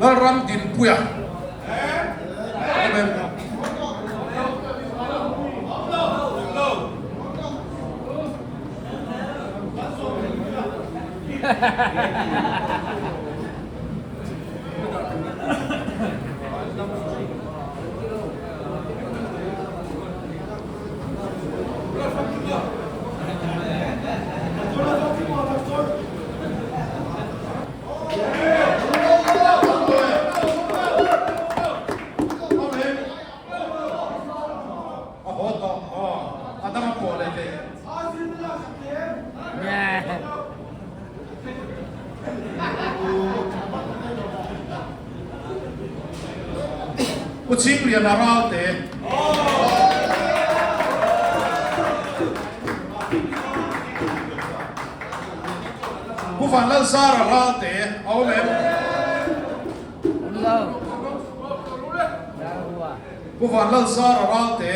Lalram Dinpuia awm em? Pu Chhimliana Ralte. Pu Vanlalzara Ralte a awm em? Pu Vanlalzara Ralte.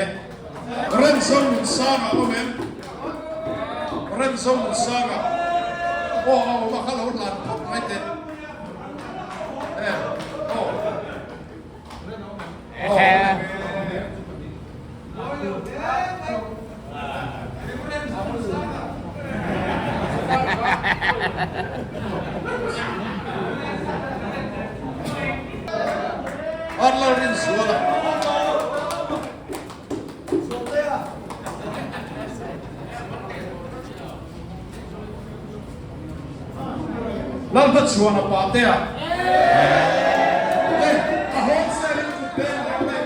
Remzo Nunsanga a awm em? Remzo Nunsanga. Aw a awm a kha lo hlan phawt mai teh. E aw. Arlalrinzuala. Lalhmachhuana Patea te a wholesale in kut peng leh ang e.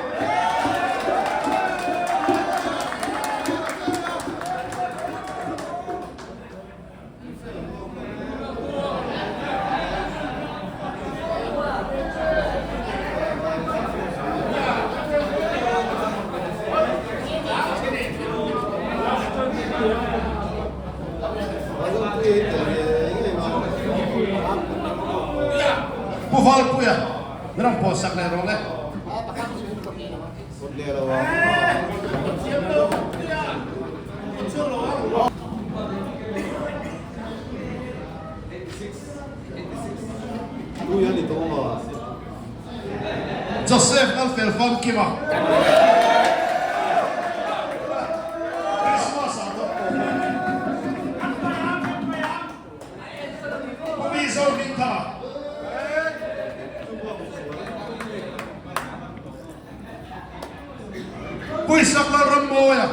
Pu Valpuia min rawn pawh sak leh rawh le. Joseph Lalfel Famkima. Christmas ah pawh pawh Pu Mizo Hmingthanga. Pu Isak Lalrammawia.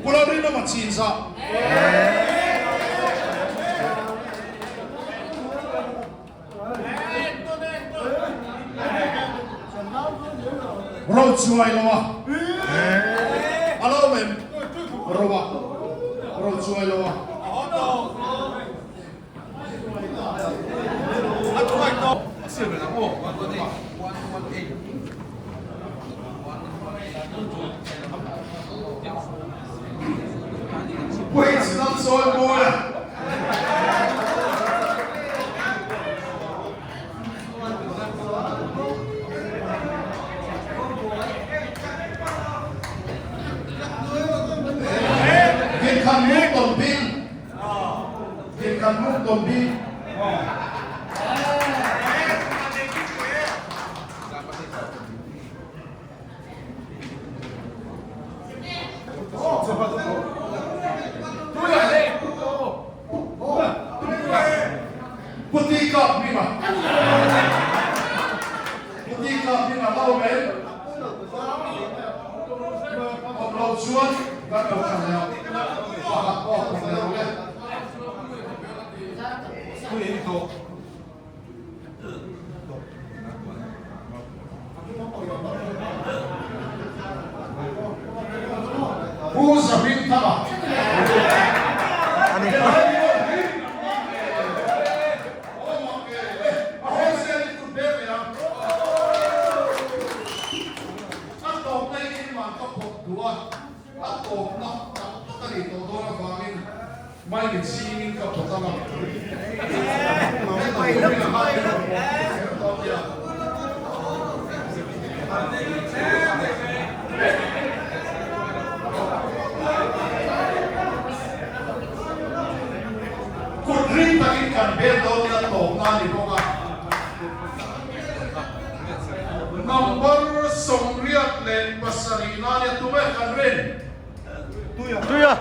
Pu Lalrinawma Chinzah. Ro chuai lo a. A lo awm em? Ro a. Ro chuai lo a. Pu H Lalsawimawia. Vinkhan Muk Tawn Bing Vinkhan Muk Tawn Bing Puti kap hminga Puti kap hminga lo awm em? Awm lo chuan kan lo thlan leh ang. Pakhat pawh thlan leh ang e. Pu Zahmingthanga. A tawpna tak tak a nih tawh dawn avangin mai chingin ka phawt ang a. kan bel dawn nia tawpna a ni bawk a. Number 87 na nia tunge kan rin? Tuia. Tuia!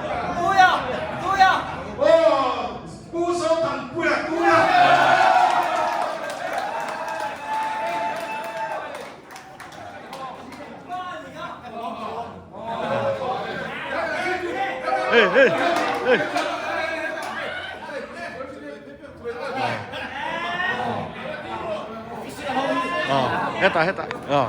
Tuia! Aw, Pu Zothanpuia Tuia! Hey, hey, hey. Ờ, hetah hetah. Ờ.